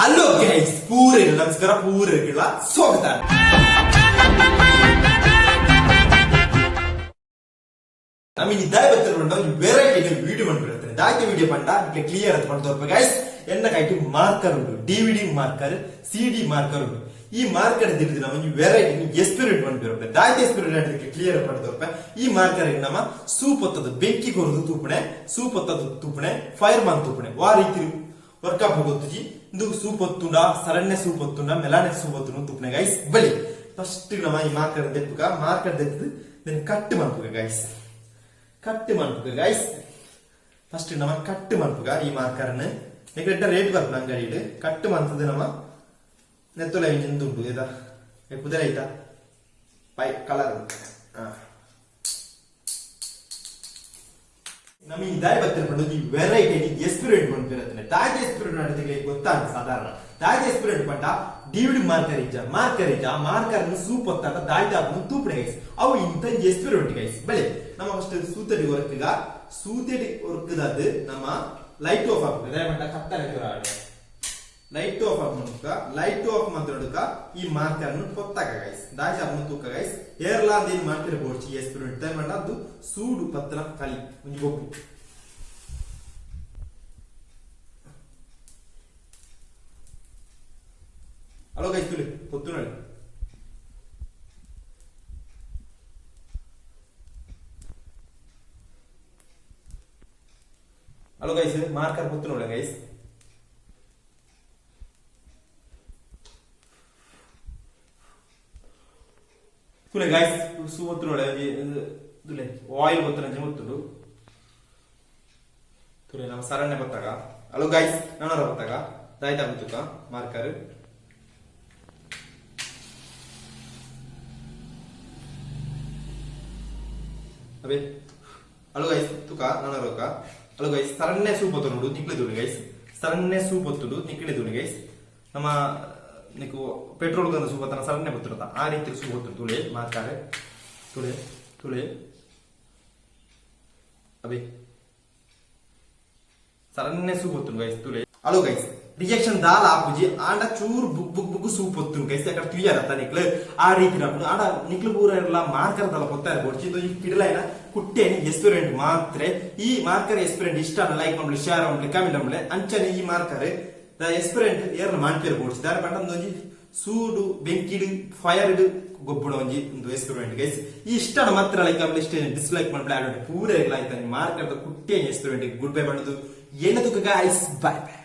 Hello guys, ಪೂರ ನಮಸ್ಕಾರ, ಪೂರಗಳ ಸ್ವಾಗತ. ನಮಗೆ ದಾಯ ಬತ್ತಿರ ಒಂಜಿ ವೆರೈಟಿ ವಿಡಿಯೋ ಮಾಡ್ಬಿಡ್ತಾರೆ. ದಾಯ್ತ ವಿಡಿಯೋ ಪಂಡ ನಿಕ್ಕೆ ಕ್ಲಿಯರ್ ಅಂತ ಪಂಡ ಗೈಸ್. ಎನ್ನ ಕೈಟ್ ಮಾರ್ಕರ್ ಉಂಟು, ಡಿವಿಡಿ ಮಾರ್ಕರ್, ಸಿಡಿ ಮಾರ್ಕರ್ ಉಂಟು. ಈ ಮಾರ್ಕರ್ ದಿಡಿದು ನಮ್ಮ ಒಂಜಿ ವೆರೈಟಿ ಎಕ್ಸ್ಪೆರಿಮೆಂಟ್ ಮಾಡ್ಬಿರಪ್ಪ. ದಾಯ್ತ ಎಕ್ಸ್ಪೆರಿಮೆಂಟ್ ಕ್ಲಿಯರ್ ಪಂಡ, ಈ ಮಾರ್ಕರ್ ನಮ್ಮ ಸೂಪತ್ತದ ಬೆಂಕಿ ಕೊರದು ತೂಪಣೆ, ಸೂಪತ್ತದ ತೂಪಣೆ, ಫೈರ್ ಮಾನ್ ತೂಪಣೆ, ವಾ ರೀತಿ ವರ್ಕ್ ಆಪ್ ಗೊತ್ತುಜಿ. ಇಂದು ಸೂಪತ್ತುಂಡ, ಸರಣ್ಯ ಸೂಪತ್ತುಂಡ, ಮೆಲಾನೆ ಸೂಪತ್ತುಂಡ ತೂಪಣೆ ಗೈಸ್. ಬಲಿ, ಫಸ್ಟ್ ನಮ್ಮ ಈ ಮಾರ್ಕರ್ ದೆಪ್ಪುಗ. ಮಾರ್ಕರ್ ದೆತ್ತದು then cut ಮನ್ಪುಗ ಗೈಸ್, ಕಟ್ ಮನ್ಪುಗ ಗೈಸ್. ಫಸ್ಟ್ ನಮ್ಮ ಕಟ್ ಮನ್ಪುಗ ಈ ಮಾರ್ಕರ್ನ. ಎಗ್ರೆಡ್ಡ ರೇಟ್ ಬರ್ಪುನ ಅಂಗಡಿಡ್. ಕಟ್ ಮಂತದ ನಮ್ಮ ನೆತ್ತೊಲ ಉಂಟು ಇದ ಕುದುರೆ ಐತಾ ಪೈ ಕಲರ್. ನಮ್ಮ ಈ ದಾಯಿ ಬತ್ತಿರ ಪಂಡ ಈ ವೆರೈಟಿ ಎಕ್ಸ್ಪೆರಿಮೆಂಟ್ ಪನ್ಪಿರತ್ತನೆ. ದಾಯಿ ಎಕ್ಸ್ಪೆರಿಮೆಂಟ್ ಮಾಡಿದ್ರೆ ಗೊತ್ತಾಗ, ಸಾಧಾರಣ ದಾಯಿ ಎಕ್ಸ್ಪೆರಿಮೆಂಟ್ ಪಂಡ ಡಿವಿಡಿ ಮಾರ್ಕರ್ ಇಜ್ಜ, ಮಾರ್ಕರ್ ಇಜ್ಜ, ಮಾರ್ಕರ್ ಸೂಪ್ ಹೊತ್ತಾಟ ದಾಯಿ ದಾಪುನು ತೂಪುಣೆ ಗೈಸ್. ಅವು ಇಂತ ಎಕ್ಸ್ಪೆರಿಮೆಂಟ್ ಗೈಸ್. ಬಲೆ, ನಮ್ಮ ಫಸ್ಟ್ ಸೂತಡಿ ವರ್ಕ್ಗ, ಸೂತಡಿ ವರ್ಕ್ದದ್ದು ನಮ್ಮ ಲೈಟ್ ಆಫ್ ಆಗ್ತದೆ. ದಾಯಿ ಪಂಡ ಕತ್ತಲೆ ಲೈಟ್ ಆಫ್ ಆಪುನಕ, ಲೈಟ್ ಆಫ್ ಮಂತ್ರಡುಕ ಈ ಮಾರ್ಕರ್ ಪೊತ್ತಾಕ ಗೈಸ್. ದಾಯಿ ಅಪ್ನು ತೂಕ ಗೈಸ್. ಏರ್ಲಾ ಅಂದೇನು ಮಾರ್ಕರ್ ಬೋಡ್ಚಿ ಎಕ್ಸ್ಪೆರಿಮೆಂಟ್. ದಾಯಿ ಪಂಡ ಅದು ಸೂಡು ಪತ್ತನ ಕಲಿ ಒಂಜಿ ಗೊಬ್ಬು. ಹಲೋ ಗೈಸ್, ತುಲಿ ಪೊತ್ತುನಳಿ. ಹಲೋ ಗೈಸ್, ಮಾರ್ಕರ್ ಪೊತ್ತುನೋಳೆ ಗೈಸ್. ತುಲೆ ಗೈಸ್, ಸೂ ಒತ್ತುನೋಳೆ. ತುಲೆ, ಆಯಿಲ್ ಗೊತ್ತುನಂಚೆ ಗೊತ್ತುಂಡು. ತುಲೆ, ನಮ್ಮ ಸರಣ್ಯ ಬತ್ತಾಗ. ಹಲೋ ಗೈಸ್, ನನರ ಬತ್ತಾಗ ದಾಯ್ತಾ ಗೊತ್ತುಕ ಮಾರ್ಕರ್. ಅಬೇ, ಹಲೋ ಗೈಸ್, ತುಕ ನನರೋಕ. ಹಲೋ ಗೈಸ್, ಸರಣ್ಯ ಸೂಪ್ ಒತ್ತುಂಡು ನಿಕ್ಲೆ ತುಳಿ ಗೈಸ್. ಸರಣ್ಯ ಸೂಪ್ ಒತ್ತುಂಡು ನಿಕ್ಲೆ ತುಳಿ ಗೈಸ್. ನಮ್ಮ ನಿಕ್ಕು ಪೆಟ್ರೋಲ್ ಗಂದ ಸೂಪ್ ಒತ್ತನ ಸರಣ್ಯ ಗೊತ್ತಿರುತ್ತ, ಆ ರೀತಿ ಸೂಪ್ ಒತ್ತುಂಡು. ತುಳಿ ಮಾರ್ಕಾರೆ, ತುಳಿ ತುಳಿ. ಅಬೇ, ಸರಣ್ಯ ಸೂಪ್ ಒತ್ತುಂಡು ಗೈಸ್, ತುಳಿ. ಹಲೋ ಗೈಸ್, ರಿಯಾಕ್ಷನ್ ದಾಲ ಆಪುಜಿ. ಆಂಡ ಚೂರು ಬುಗ್ ಬುಗ್ ಬುಗ್ ಸೂಪ್ ಒತ್ತುಂಡು ಗೈಸ್. ಯಾಕಂದ್ರೆ ತುಯ್ಯಾರತ್ತ ನಿಕ್ಲು ಆ ರೀತಿ ಆಪುಂಡು. ಆಂಡ ನಿಕ್ಲು ಪೂರ ಇರಲ್ಲ ಮಾರ್ಕರ್ ದಲ ಪೊತ್ತಾರೆ ಬೋಡ್ಚಿ. ಇದು ಈ ಕಿಡಲೈನ ಕುಟ್ಟೇನಿ ಎಕ್ಸ್ಪೆರಿಮೆಂಟ್ ಮಾತ್ರ. ಈ ಮಾರ್ಕರ್ ಎಕ್ಸ್ಪೆರಿಮೆಂಟ್ ಇಷ್ಟ ಲೈಕ್ ಮಾಡ್ಲಿ, ಶೇರ್ ಮಾಡ್ಲಿ, ಕಮೆಂಟ್ ಮಾಡ್ಲಿ. ಅಂಚನೆ ಈ ಮಾರ್ಕರ್ the experiment ಏರ್ನ ಮಾನ್ಪೇರ್ ಬೋಡ್ಚಿ. ದಾರ ಪಂಡ ಒಂಜಿ ಸೂಡು ಬೆಂಕಿಡು ಫೈರ್ಡ್ ಗೊಬ್ಬುಣ ಒಂಜಿ ಒಂದು ಎಕ್ಸ್ಪೆರಿಮೆಂಟ್ ಗೈಸ್. ಈ ಇಷ್ಟ ಮಾತ್ರ ಲೈಕ್ ಮಾಡ್ಲಿ, ಇಷ್ಟ ಡಿಸ್ಲೈಕ್ ಮಾಡ್ಲಿ. ಆಡ ಪೂರ ಲೈಕ್ ಮಾರ್ಕರ್ ಕುಟ್ಟೇನಿ ಎಕ್ಸ್ಪೆರಿಮೆಂಟ್. Good bye. ಬಂದದ್ದು ಏನದಕ್ಕೆ ಗೈಸ್, ಬಾಯ್ ಬಾಯ್.